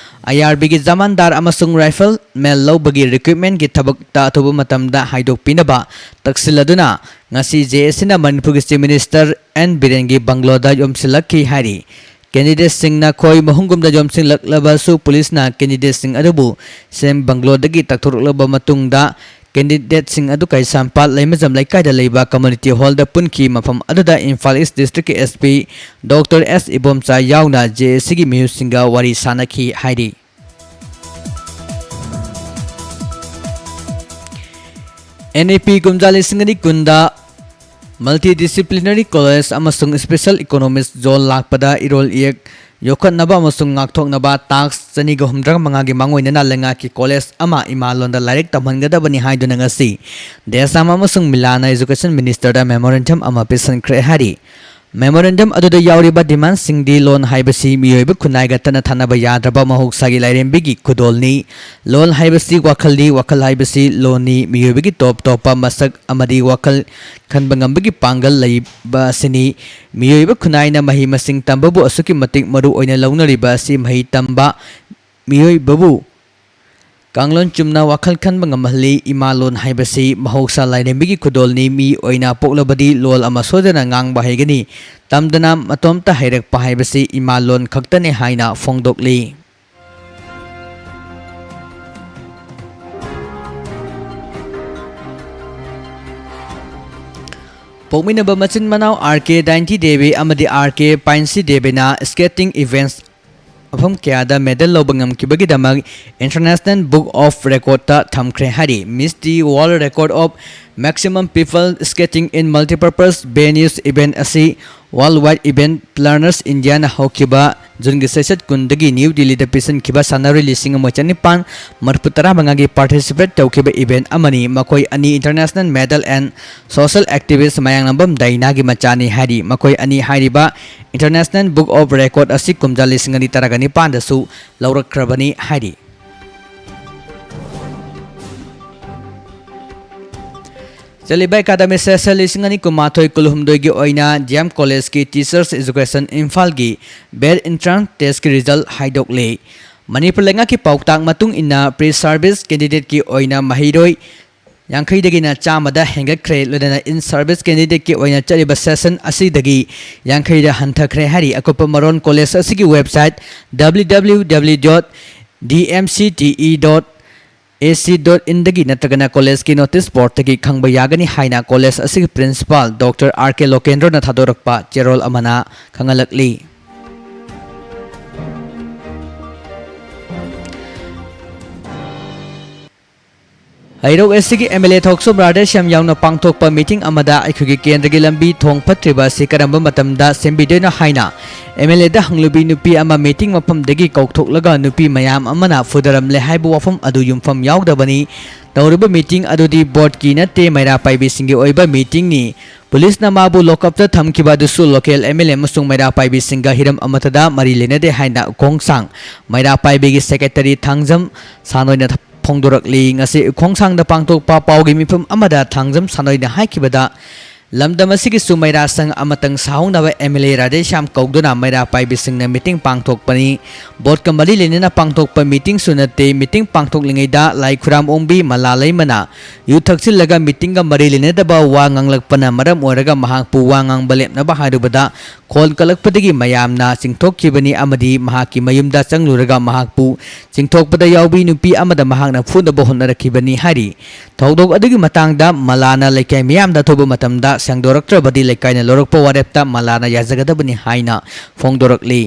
ꯑꯥꯏ ꯑꯥꯔ ꯕꯤꯒꯤ ꯖꯃꯥꯟꯗꯥꯔ ꯑꯃꯁꯨꯡ ꯔꯥꯏꯐꯜꯃꯦꯟ ꯂꯧꯕꯒꯤ ꯔꯤꯀ꯭ꯔꯨꯠꯃꯦꯟꯒꯤ ꯊꯕꯛꯇ ꯑꯊꯨꯕ ꯃꯇꯝꯗ ꯍꯥꯏꯗꯣꯛꯄꯤꯅꯕ ꯇꯛꯁꯤꯜꯂꯗꯨꯅ ꯉꯁꯤ ꯖꯦ ꯑꯦ ꯁꯤꯅ ꯃꯅꯤꯄꯨꯔꯒꯤ ꯆꯤꯐ ꯃꯤꯅꯤꯁꯇꯔ ꯑꯦꯟ ꯕꯤꯔꯦꯟꯒꯤ ꯕꯪꯒ꯭ꯂꯣꯗ ꯌꯣꯝꯁꯤꯜꯂꯛꯈꯤ ꯍꯥꯏꯔꯤ꯫ ꯀꯦꯟꯗꯤꯗꯦꯠꯁꯤꯡꯅ ꯈꯣꯏ ꯃꯍꯨꯝꯒꯨꯝꯗ ꯌꯣꯝꯁꯤꯜꯂꯛꯂꯕꯁꯨ ꯄꯨꯂꯤꯁꯅ ꯀꯦꯟꯗꯤꯗꯦꯠꯁꯤꯡ ꯑꯗꯨꯕꯨ ꯁꯤ ꯑꯦꯝ ꯕꯪꯒ꯭ꯂꯣꯗꯒꯤ ꯇꯛꯊꯣꯔꯛꯂꯕ ꯃꯇꯨꯡꯗ ꯀꯦꯟꯗꯤꯗꯦꯠꯁꯤꯡ ꯑꯗꯨ ꯀꯩꯁꯥꯝꯄꯥꯠ ꯂꯩꯃꯖꯝ ꯂꯩꯀꯥꯏꯗ ꯂꯩꯕ ꯀꯝꯃ꯭ꯌꯨꯅꯤꯇꯤ ꯍꯣꯜꯗ ꯄꯨꯟꯈꯤ꯫ ꯃꯐꯝ ꯑꯗꯨꯗ ꯏꯝꯐꯥꯜ ꯏꯁ ꯗꯤꯁꯇ꯭ꯔꯤꯛꯀꯤ ꯑꯦꯁ ꯄꯤ ꯗꯣꯛꯇꯔ ꯑꯦꯁ ꯏꯕꯣꯝꯆꯥ ꯌꯥꯎꯅ ꯖꯦ ꯑꯦ ꯁꯤꯒꯤ ꯃꯤꯍꯨꯠꯁꯤꯡꯒ ꯋꯥꯔꯤ ꯁꯥꯅꯈꯤ ꯍꯥꯏꯔꯤ꯫ ꯑꯦꯟ ꯏ ꯄꯤ ꯀꯨꯝꯖꯥ ꯂꯤꯁꯤꯡ ꯑꯅꯤ ꯀꯨꯟꯗ multidisciplinary college ꯑꯃꯁꯨꯡ special economic zone ꯂꯥꯛꯄꯗ ꯏꯔꯣꯜ ꯏꯌꯦꯛ ꯌꯣꯛꯈꯠꯅꯕ ꯑꯃꯁꯨꯡ ꯉꯥꯛꯊꯣꯛꯅꯕ ꯇꯥꯛꯁ ꯆꯅꯤꯒ ꯍꯨꯝꯗ꯭ꯔꯥ ꯃꯉꯥꯒꯤ ꯃꯥꯡꯑꯣꯏꯅꯅ ꯂꯩꯉꯥꯛꯀꯤ ꯀꯣꯂꯦꯖ ꯑꯃ ꯏꯃꯥ ꯂꯣꯟꯗ ꯂꯥꯏꯔꯤꯛ ꯇꯝꯍꯟꯒꯗꯕꯅꯤ ꯍꯥꯏꯗꯨꯅ ꯉꯁꯤ ꯗꯦꯁꯥꯝ ꯑꯃꯁꯨꯡ ꯃꯤꯂꯥꯅ education ministerꯗ memorandum ꯑꯃ ꯄꯤꯁꯤꯟꯈ꯭ꯔꯦ ꯍꯥꯏꯔꯤ꯫ Memorandum ꯑꯗꯨꯗ ꯌꯥꯎꯔꯤꯕ demandꯁꯤꯡꯗꯤ ꯂꯣꯟ ꯍꯥꯏꯕꯁꯤ ꯃꯤꯑꯣꯏꯕ ꯈꯨꯟꯅꯥꯏꯒ ꯇꯠꯅ ꯊꯥꯅꯕ ꯌꯥꯗ꯭ꯔꯕ ꯃꯍꯧꯁꯥꯒꯤ ꯂꯥꯏꯔꯦꯝꯕꯤꯒꯤ ꯈꯨꯗꯣꯜꯅꯤ꯫ ꯂꯣꯟ ꯍꯥꯏꯕꯁꯤ ꯋꯥꯈꯜꯅꯤ, ꯋꯥꯈꯜ ꯍꯥꯏꯕꯁꯤ ꯂꯣꯟꯅꯤ, ꯃꯤꯑꯣꯏꯕꯒꯤ ꯇꯣꯞ ꯇꯣꯞꯄ ꯃꯁꯛ ꯑꯃꯗꯤ ꯋꯥꯈꯜ ꯈꯟꯕ ꯉꯝꯕꯒꯤ ꯄꯥꯡꯒꯜ ꯂꯩꯕ ꯑꯁꯤꯅꯤ꯫ ꯃꯤꯑꯣꯏꯕ ꯈꯨꯟꯅꯥꯏꯅ ꯃꯍꯩ ꯃꯁꯤꯡ ꯇꯝꯕꯕꯨ ꯑꯁꯨꯛꯀꯤ ꯃꯇꯤꯛ ꯃꯔꯨ ꯑꯣꯏꯅ ꯂꯧꯅꯔꯤꯕ ꯑꯁꯤ ꯃꯍꯩ ꯇꯝꯕ ꯃꯤꯑꯣꯏꯕꯕꯨ ꯀꯥꯡꯂꯣꯟ ꯆꯨꯝꯅ ꯋꯥꯈꯜ ꯈꯟꯕ ꯉꯝꯍꯜꯂꯤ꯫ ꯏꯃꯥ ꯂꯣꯟ ꯍꯥꯏꯕꯁꯤ ꯃꯍꯧꯁꯥ ꯂꯥꯏꯔꯦꯝꯕꯤꯒꯤ ꯈꯨꯗꯣꯜꯅꯤ꯫ ꯃꯤ ꯑꯣꯏꯅ ꯄꯣꯛꯂꯕꯗꯤ ꯂꯣꯜ ꯑꯃ ꯁꯣꯏꯗꯅ ꯉꯥꯡꯕ ꯍꯩꯒꯅꯤ꯫ ꯇꯝꯗꯅ ꯃꯇꯣꯝꯇ ꯍꯩꯔꯛꯄ ꯍꯥꯏꯕꯁꯤ ꯏꯃꯥ ꯂꯣꯟ ꯈꯛꯇꯅꯤ ꯍꯥꯏꯅ ꯐꯣꯡꯗꯣꯛꯂꯤ꯫ ꯄꯣꯛꯃꯤꯟꯅꯕ ꯃꯆꯤꯟ ꯃꯅꯥꯎ ꯑꯥꯔ ꯀꯦ ꯗꯥꯏꯟꯇꯤ ꯗꯦꯕꯤ ꯑꯃꯗꯤ ꯑꯥꯔ ꯀꯦ ꯄꯥꯏꯟꯁꯤ ꯗꯦꯕꯤꯅ skating events ꯃꯐꯝ ꯀꯌꯥꯗ medal ꯂꯧꯕ ꯉꯝꯈꯤꯕꯒꯤꯗꯃꯛ International Book of Recordꯇ ꯊꯝꯈ꯭ꯔꯦ ꯍꯥꯏꯔꯤ꯫ Miss the World Record of Maximum People Skating in Multipurpose Venues event ꯑꯁꯤ World Wide Event Planners Indiaꯅ ꯍꯧꯈꯤꯕ ꯖꯨꯟꯒꯤ ꯆꯩꯆꯠ ꯀꯨꯟꯗꯒꯤ ꯅ꯭ꯌꯨ ꯗꯤꯜꯂꯤꯗ ꯄꯤꯁꯤꯟꯈꯤꯕ ꯁꯥꯟꯅꯔꯣꯏ ꯂꯤꯁꯤꯡ ꯑꯃ ꯆꯅꯤꯄꯥꯟ ꯃꯔꯤꯐꯨ ꯇꯔꯥ ꯃꯉꯥꯒꯤ participate ꯇꯧꯈꯤꯕ event ꯑꯃꯅꯤ꯫ ꯃꯈꯣꯏ ꯑꯅꯤ international medal and social activist ꯃꯌꯥꯡꯂꯝꯕꯝ ꯗꯥꯏꯅꯥꯒꯤ ꯃꯆꯥꯅꯤ ꯍꯥꯏꯔꯤ꯫ ꯃꯈꯣꯏ ꯑꯅꯤ ꯍꯥꯏꯔꯤꯕ International Book of Record ꯑꯁꯤ ꯀꯨꯝꯖꯥ ꯂꯤꯁꯤꯡ ꯑꯅꯤ ꯇꯔꯥꯒ ꯅꯤꯄꯥꯟꯗꯁꯨ ꯂꯧꯔꯛꯈ꯭ꯔꯕꯅꯤ ꯍꯥꯏꯔꯤ꯫ ꯇꯦꯂꯤꯕꯥ ꯑꯦꯀꯥꯗꯃꯤꯛ ꯁꯦꯁꯟ ꯂꯤꯁꯤꯡ ꯑꯅꯤ ꯀꯨꯟꯃꯥꯊꯣꯏ ꯀꯨꯟꯍꯨꯝꯗꯣꯏꯒꯤ ꯑꯣꯏꯅ ꯗꯤ ꯑꯦꯝ ꯀꯣꯂꯦꯖꯀꯤ ꯇꯤꯆꯔꯁ ꯑꯦꯖꯨꯀꯦꯁꯟ ꯏꯝꯐꯥꯜꯒꯤ ꯕꯦꯠ ꯑꯦꯟꯇ꯭ꯔꯥꯟꯁ ꯇꯦꯁꯀꯤ ꯔꯤꯖꯜ ꯍꯥꯏꯗꯣꯛꯂꯦ꯫ ꯃꯅꯤꯄꯨꯔ ꯂꯩꯉꯥꯛꯀꯤ ꯄꯥꯎꯇꯥꯛ ꯃꯇꯨꯡ ꯏꯟꯅ ꯄ꯭ꯔꯤ ꯁꯥꯔꯚꯤꯁ ꯀꯦꯟꯗꯤꯗꯦꯠꯀꯤ ꯑꯣꯏꯅ ꯃꯍꯩꯔꯣꯏ ꯌꯥꯡꯈꯩꯗꯒꯤꯅ ꯆꯥꯝꯃꯗ ꯍꯦꯟꯒꯠꯈ꯭ꯔꯦ, ꯂꯣꯏꯅꯅ ꯏꯟ ꯁꯥꯔꯚꯤꯁ ꯀꯦꯟꯗꯤꯗꯦꯠꯀꯤ ꯑꯣꯏꯅ ꯆꯠꯂꯤꯕ ꯁꯦꯁꯟ ꯑꯁꯤꯗꯒꯤ ꯌꯥꯡꯈꯩꯗ ꯍꯟꯊꯈ꯭ꯔꯦ ꯍꯥꯏꯔꯤ꯫ ꯑꯀꯨꯞꯄ ꯃꯔꯣꯜ ꯀꯣꯂꯦꯖ ꯑꯁꯤꯒꯤ website W W W dot D M C T E dot A C dot in ꯗꯒꯤ ꯅꯠꯇ꯭ꯔꯒꯅ ꯀꯣꯂꯦꯖꯀꯤ ꯅꯣꯇꯤꯁ ꯕꯣꯔꯗꯇꯒꯤ ꯈꯪꯕ ꯌꯥꯒꯅꯤ ꯍꯥꯏꯅ ꯀꯣꯂꯦꯖ ꯑꯁꯤꯒꯤ ꯄ꯭ꯔꯤꯟꯁꯤꯄꯥꯜ ꯗꯣꯛꯇꯔ ꯑꯥꯔ ꯀꯦ ꯂꯣꯀꯦꯟꯗ꯭ꯔꯣꯅ ꯊꯥꯗꯣꯔꯛꯄ ꯆꯦꯔꯣꯜ ꯑꯃꯅ ꯈꯪꯍꯜꯂꯛꯂꯤ꯫ ꯍꯩꯔꯣꯛ ꯑꯦꯁ ꯁꯤꯒꯤ ꯑꯦꯝ ꯑꯦꯜ ꯑꯦ ꯊꯣꯛꯆꯣꯝ ꯔꯥꯙꯦꯁ꯭ꯌꯥꯝ ꯌꯥꯎꯅ ꯄꯥꯡꯊꯣꯛꯄ ꯃꯤꯇꯤꯡ ꯑꯃꯗ ꯑꯩꯈꯣꯏꯒꯤ ꯀꯦꯟꯗ꯭ꯔꯒꯤ ꯂꯝꯕꯤ ꯊꯣꯡ ꯐꯠꯇ꯭ꯔꯤꯕ ꯑꯁꯤ ꯀꯔꯝꯕ ꯃꯇꯝꯗ ꯁꯦꯝꯕꯤꯗꯣꯏꯅꯣ ꯍꯥꯏꯅ ꯑꯦꯝ ꯑꯦꯜ ꯑꯦꯗ ꯍꯪꯂꯨꯕꯤ ꯅꯨꯄꯤ ꯑꯃ ꯃꯤꯇꯤꯡ ꯃꯐꯝꯗꯒꯤ ꯀꯧꯊꯣꯛꯂꯒ ꯅꯨꯄꯤ ꯃꯌꯥꯝ ꯑꯃꯅ ꯐꯨꯗꯔꯝꯂꯦ ꯍꯥꯏꯕ ꯋꯥꯐꯝ ꯑꯗꯨ ꯌꯨꯝꯐꯝ ꯌꯥꯎꯗꯕꯅꯤ꯫ ꯇꯧꯔꯤꯕ ꯃꯤꯇꯤꯡ ꯑꯗꯨꯗꯤ ꯕꯣꯔꯗꯀꯤ ꯅꯠꯇꯦ, ꯃꯩꯔꯥ ꯄꯥꯏꯕꯤꯁꯤꯡꯒꯤ ꯑꯣꯏꯕ ꯃꯤꯇꯤꯡꯅꯤ꯫ ꯄꯨꯂꯤꯁꯅ ꯃꯥꯕꯨ ꯂꯣꯀꯞꯇ ꯊꯝꯈꯤꯕ ꯑꯗꯨꯁꯨ ꯂꯣꯀꯦꯜ ꯑꯦꯝ ꯑꯦꯜ ꯑꯦ ꯑꯃꯁꯨꯡ ꯃꯩꯔꯥ ꯄꯥꯏꯕꯤꯁꯤꯡꯒ ꯍꯤꯔꯝ ꯑꯃꯠꯇꯗ ꯃꯔꯤ ꯂꯩꯅꯗꯦ ꯍꯥꯏꯅ ꯎꯈꯣꯡꯁꯥꯡ ꯃꯩꯔꯥ ꯄꯥꯏꯕꯤꯒꯤ ꯁꯦꯀ꯭ꯔꯦꯇꯔꯤ ꯊꯥꯡꯖꯝ ꯁꯥꯅꯣꯏꯅ ꯐꯣꯡꯗꯣꯔꯛꯂꯤ꯫ ꯉꯁꯤ ꯎꯈꯣꯡꯁꯥꯡꯗ ꯄꯥꯡꯊꯣꯛꯄ ꯄꯥꯎꯒꯤ ꯃꯤꯐꯝ ꯑꯃꯗ ꯊꯥꯡꯖꯝ ꯁꯥꯅꯣꯏꯅ ꯍꯥꯏꯈꯤꯕꯗ, ꯂꯝꯗꯝ ꯑꯁꯤꯒꯤ ꯁꯨ ꯃꯩꯔꯥ ꯁꯪ ꯑꯃꯇꯪ ꯁꯥꯍꯧꯅꯕ ꯑꯦꯝ ꯑꯦꯜ ꯑꯦ ꯔꯥꯙꯦꯁ꯭ꯌꯥꯝ ꯀꯧꯗꯨꯅ ꯃꯩꯔꯥ ꯄꯥꯏꯕꯤꯁꯤꯡꯅ ꯃꯤꯇꯤꯡ ꯄꯥꯡꯊꯣꯛꯄꯅꯤ꯫ ꯕꯣꯔꯗꯀ ꯃꯔꯤ ꯂꯩꯅꯅ ꯄꯥꯡꯊꯣꯛꯄ ꯃꯤꯇꯤꯡꯁꯨ ꯅꯠꯇꯦ꯫ ꯃꯤꯇꯤꯡ ꯄꯥꯡꯊꯣꯛꯂꯤꯉꯩꯗ ꯂꯥꯏ ꯈꯨꯔꯥꯝ ꯑꯣꯡꯕꯤ ꯃꯂꯥ ꯂꯩꯃꯅ ꯌꯨ ꯊꯛꯆꯤꯜꯂꯒ ꯃꯤꯇꯤꯡꯒ ꯃꯔꯤ ꯂꯩꯅꯗꯕ ꯋꯥ ꯉꯥꯡꯂꯛꯄꯅ ꯃꯔꯝ ꯑꯣꯏꯔꯒ ꯃꯍꯥꯛꯄꯨ ꯋꯥ ꯉꯥꯡꯕ ꯂꯦꯞꯅꯕ ꯍꯥꯏꯔꯨꯕꯗ ꯈꯣꯟ ꯀꯜꯂꯛꯄꯗꯒꯤ ꯃꯌꯥꯝꯅ ꯆꯤꯡꯊꯣꯛꯈꯤꯕꯅꯤ ꯑꯃꯗꯤ ꯃꯍꯥꯛꯀꯤ ꯃꯌꯨꯝꯗ ꯆꯪꯂꯨꯔꯒ ꯃꯍꯥꯛꯄꯨ ꯆꯤꯡꯊꯣꯛꯄꯗ ꯌꯥꯎꯕꯤ ꯅꯨꯄꯤ ꯑꯃꯗ ꯃꯍꯥꯛꯅ ꯐꯨꯅꯕ ꯍꯣꯠꯅꯔꯛꯈꯤꯕꯅꯤ ꯍꯥꯏꯔꯤ꯫ ꯊꯧꯗꯣꯛ ꯑꯗꯨꯒꯤ ꯃꯇꯥꯡꯗ ꯃꯂꯥꯅ ꯂꯩꯀꯥꯏ ꯃꯤꯌꯥꯝꯗ ꯊꯣꯛꯄ ꯃꯇꯝꯗ ꯁꯦꯡꯗꯣꯔꯛꯇ꯭ꯔꯕꯗꯤ ꯂꯩꯀꯥꯏꯅ ꯂꯧꯔꯛꯄ ꯋꯥꯔꯦꯞꯇ ꯃꯂꯥꯅ ꯌꯥꯖꯒꯗꯕꯅꯤ ꯍꯥꯏꯅ ꯐꯣꯡꯗꯣꯔꯛꯂꯤ꯫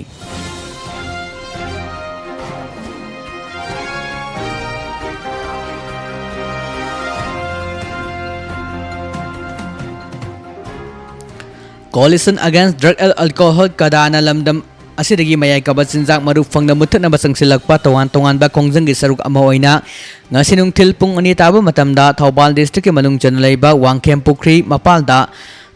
Coalition Against Drug and Alcohol, ꯀꯗꯥꯅ ꯂꯝꯗꯝ ꯑꯁꯤꯗꯒꯤ ꯃꯌꯥꯏ ꯀꯥꯕ ꯆꯤꯟꯖꯥꯛ ꯃꯔꯨ ꯐꯪꯅ ꯃꯨꯠꯊꯠꯅꯕ ꯆꯪꯁꯤꯜꯂꯛꯄ ꯇꯣꯉꯥꯟ ꯇꯣꯉꯥꯟꯕ ꯈꯣꯡꯖꯪꯒꯤ ꯁꯔꯨꯛ ꯑꯃ ꯑꯣꯏꯅ ꯉꯁꯤ ꯅꯨꯡꯊꯤꯜ ꯄꯨꯡ ꯑꯅꯤ ꯇꯥꯕ ꯃꯇꯝꯗ ꯊꯧꯕꯥꯜ district ꯀꯤ ꯃꯅꯨꯡ ꯆꯟꯅ ꯂꯩꯕ ꯋꯥꯡꯈꯦꯝ ꯄꯨꯈ꯭ꯔꯤ ꯃꯄꯥꯜꯗ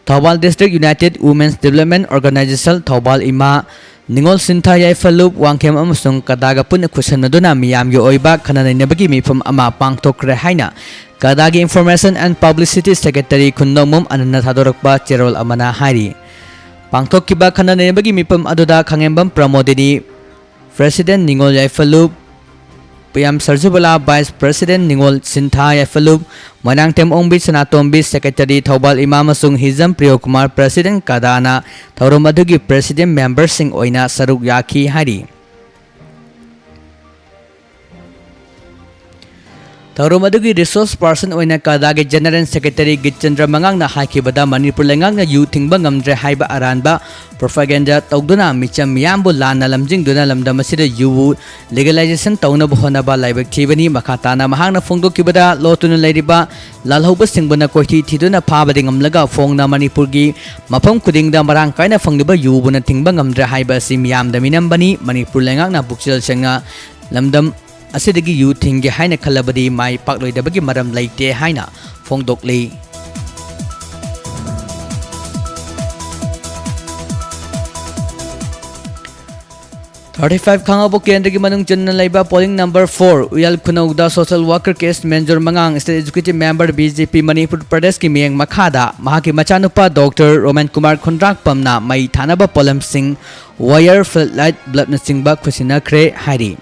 Thawbal District United Women's Development Organization, Thoubal ꯏꯃꯥ, ꯅꯤꯉꯣꯜ ꯁꯤꯟꯊꯥ ꯌꯥꯏꯐ ꯂꯨꯞ, ꯋꯥꯡꯈꯦꯝ ꯑꯃꯁꯨꯡ ꯀꯗꯥꯒ ꯄꯨꯟꯅ ꯈꯨꯠꯁꯝꯅꯗꯨꯅ ꯃꯤꯌꯥꯝꯒꯤ ꯑꯣꯏꯕ ꯈꯟꯅ ꯅꯩꯅꯕꯒꯤ ꯃꯤꯐꯝ ꯑꯃ ꯄꯥꯡꯊꯣꯛꯈ꯭ꯔꯦ ꯍꯥꯏꯅ ꯀꯗꯥꯒꯤ Information and Publicity Secretary ꯈꯨꯟꯗꯣꯡꯕꯝ ꯑꯅꯟꯅ ꯊꯥꯗꯣꯔꯛꯄ ꯆꯦꯔꯣꯜ ꯑꯃꯅ ꯍꯥꯏꯔꯤ꯫ ꯄꯥꯡꯊꯣꯛꯈꯤꯕ ꯈꯟꯅ ꯅꯩꯅꯕꯒꯤ ꯃꯤꯐꯝ ꯑꯗꯨꯗ ꯈꯥꯉꯦꯝꯕꯝ ꯄ꯭ꯔꯃꯣꯗꯤꯅꯤ, President ꯅꯤꯉꯣꯜ ꯌꯥꯏꯐ ꯂꯨꯞ, ꯄꯨꯌꯥꯝ ꯁꯔꯖꯨꯕꯂꯥ, Vice President ꯅꯤꯉꯣꯜ ꯁꯤꯟꯊꯥ ꯌꯥꯏꯐ ꯂꯨꯞ, ꯃꯣꯏꯅꯥꯡꯊꯦꯝ ꯑꯣꯡꯕꯤ ꯁꯅꯥꯇꯣꯝꯕꯤ, Secretary ꯊꯧꯕꯥꯜ ꯏꯃꯥ ꯑꯃꯁꯨꯡ ꯍꯤꯖꯝ ꯄ꯭ꯔꯤꯌꯣꯀꯨꯃꯥꯔ, President ꯀꯗꯥꯅ ꯊꯧꯔꯝ ꯑꯗꯨꯒꯤ President memberꯁꯤꯡ ꯑꯣꯏꯅ ꯁꯔꯨꯛ ꯌꯥꯈꯤ ꯍꯥꯏꯔꯤ꯫ ꯊꯧꯔꯝ ꯑꯗꯨꯒꯤ Resource Person ꯑꯣꯏꯅ ꯀꯗꯥꯒꯤ General Secretary ꯒꯤꯠꯆꯟꯗ꯭ꯔ ꯃꯉꯥꯡꯅ ꯍꯥꯏꯈꯤꯕꯗ, ꯃꯅꯤꯄꯨꯔ ꯂꯩꯉꯥꯛꯅ ꯌꯨ ꯊꯤꯡꯕ ꯉꯝꯗ꯭ꯔꯦ ꯍꯥꯏꯕ ꯑꯔꯥꯟꯕ propaganda ꯇꯧꯗꯨꯅ ꯃꯤꯆꯝ ꯃꯤꯌꯥꯝꯕꯨ ꯂꯥꯟꯅ ꯂꯝꯖꯤꯡꯗꯨꯅ ꯂꯝꯗꯝ ꯑꯁꯤꯗ ꯌꯨꯕꯨ legalization ꯇꯧꯅꯕ ꯍꯣꯠꯅꯕ ꯂꯥꯏꯕꯛ ꯊꯤꯕꯅꯤ꯫ ꯃꯈꯥ ꯇꯥꯅ ꯃꯍꯥꯛꯅ ꯐꯣꯡꯗꯣꯛꯈꯤꯕꯗ, ꯂꯣꯠꯇꯨꯅ ꯂꯩꯔꯤꯕ ꯂꯥꯜꯍꯧꯕꯁꯤꯡꯕꯨꯅ ꯀꯣꯏꯊꯤ ꯊꯤꯗꯨꯅ ꯐꯥꯕꯗꯤ ꯉꯝꯂꯒ ꯐꯣꯡꯅ ꯃꯅꯤꯄꯨꯔꯒꯤ ꯃꯐꯝ ꯈꯨꯗꯤꯡꯗ ꯃꯔꯥꯡ ꯀꯥꯏꯅ ꯐꯪꯂꯤꯕ ꯌꯨꯕꯨꯅ ꯊꯤꯡꯕ ꯉꯝꯗ꯭ꯔꯦ ꯍꯥꯏꯕ ꯑꯁꯤ ꯃꯤꯌꯥꯝꯗ ꯃꯤꯅꯝꯕꯅꯤ꯫ ꯃꯅꯤꯄꯨꯔ ꯂꯩꯉꯥꯛꯅ ꯄꯨꯛꯆꯦꯜ ꯁꯦꯡꯅ ꯂꯝꯗꯝ ꯑꯁꯤꯗꯒꯤ ꯌꯨ ꯊꯤꯡꯒꯦ ꯍꯥꯏꯅ ꯈꯜꯂꯕꯗꯤ ꯃꯥꯏ ꯄꯥꯛꯂꯣꯏꯗꯕꯒꯤ ꯃꯔꯝ ꯂꯩꯇꯦ ꯍꯥꯏꯅ ꯐꯣꯡꯗꯣꯛꯂꯤ꯫ Thirty five ꯈꯥꯉꯕꯣꯛ ꯀꯦꯟꯗ꯭ꯔꯒꯤ ꯃꯅꯨꯡ ꯆꯟꯅ ꯂꯩꯕ polling number four ꯎꯌꯥꯜ ꯈꯨꯅꯧꯗ social worker ꯀꯦ ꯑꯦꯁ ꯃꯦꯟꯖꯣꯔ ꯃꯉꯥꯡ, State Executive Member, B J P Manipur ꯄ꯭ꯔꯗꯦꯁꯀꯤ ꯃꯤꯠꯌꯦꯡ ꯃꯈꯥꯗ ꯃꯍꯥꯛꯀꯤ ꯃꯆꯥꯅꯨꯄꯥ Doctor ꯔꯣꯃꯦꯟ ꯀꯨꯃꯥꯔ ꯈꯨꯟꯗ꯭ꯔꯥꯛꯄꯝꯅ ꯃꯩ ꯊꯥꯅꯕ ꯄꯣꯠꯂꯝꯁꯤꯡ, wire, floodlight, bulbꯅꯆꯤꯡꯕ ꯈꯨꯠꯁꯤꯟꯅꯈ꯭ꯔꯦ ꯍꯥꯏꯔꯤ꯫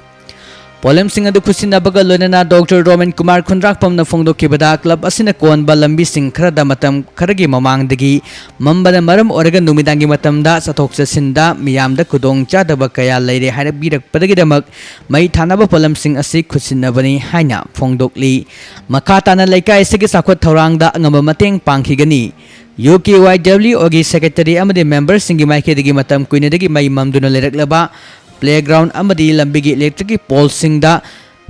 ꯄꯣꯠꯂꯝꯁꯤꯡ ꯑꯗꯨ ꯈꯨꯠꯁꯤꯟꯅꯕꯒ ꯂꯣꯏꯅꯅ Doctor ꯔꯣꯃꯦꯟ ꯀꯨꯃꯥꯔ ꯈꯨꯟꯗ꯭ꯔꯥꯛꯄꯝꯅ ꯐꯣꯡꯗꯣꯛꯈꯤꯕꯗ, club ꯑꯁꯤꯅ ꯀꯣꯟꯕ ꯂꯝꯕꯤꯁꯤꯡ ꯈꯔꯗ ꯃꯇꯝ ꯈꯔꯒꯤ ꯃꯃꯥꯡꯗꯒꯤ ꯃꯝꯕꯅ ꯃꯔꯝ ꯑꯣꯏꯔꯒ ꯅꯨꯃꯤꯗꯥꯡꯒꯤ ꯃꯇꯝꯗ ꯆꯠꯊꯣꯛ ꯆꯠꯁꯤꯟꯗ ꯃꯤꯌꯥꯝꯗ ꯈꯨꯗꯣꯡꯆꯥꯗꯕ ꯀꯌꯥ ꯂꯩꯔꯦ ꯍꯥꯏꯔꯛꯄꯤꯔꯛꯄꯗꯒꯤꯗꯃꯛ ꯃꯩ ꯊꯥꯅꯕ ꯄꯣꯠꯂꯝꯁꯤꯡ ꯑꯁꯤ ꯈꯨꯠꯁꯤꯟꯅꯕꯅꯤ ꯍꯥꯏꯅ ꯐꯣꯡꯗꯣꯛꯂꯤ꯫ ꯃꯈꯥ ꯇꯥꯅ ꯂꯩꯀꯥꯏ ꯑꯁꯤꯒꯤ ꯆꯥꯎꯈꯠ ꯊꯧꯔꯥꯡꯗ ꯑꯉꯝꯕ ꯃꯇꯦꯡ ꯄꯥꯡꯈꯤꯒꯅꯤ꯫ ꯌꯨ ꯀꯦ ꯋꯥꯏ ꯗꯕ꯭ꯂꯤꯎ ꯑꯣꯒꯤ Secretary ꯑꯃꯗꯤ memberꯁꯤꯡꯒꯤ ꯃꯥꯏꯀꯩꯗꯒꯤ ꯃꯇꯝ ꯀꯨꯏꯅꯗꯒꯤ ꯃꯩ ꯃꯝꯗꯨꯅ ꯂꯩꯔꯛꯂꯕ playground ꯑꯃꯗꯤ ꯂꯝꯕꯤꯒꯤ electricꯀꯤ poleꯁꯤꯡꯗ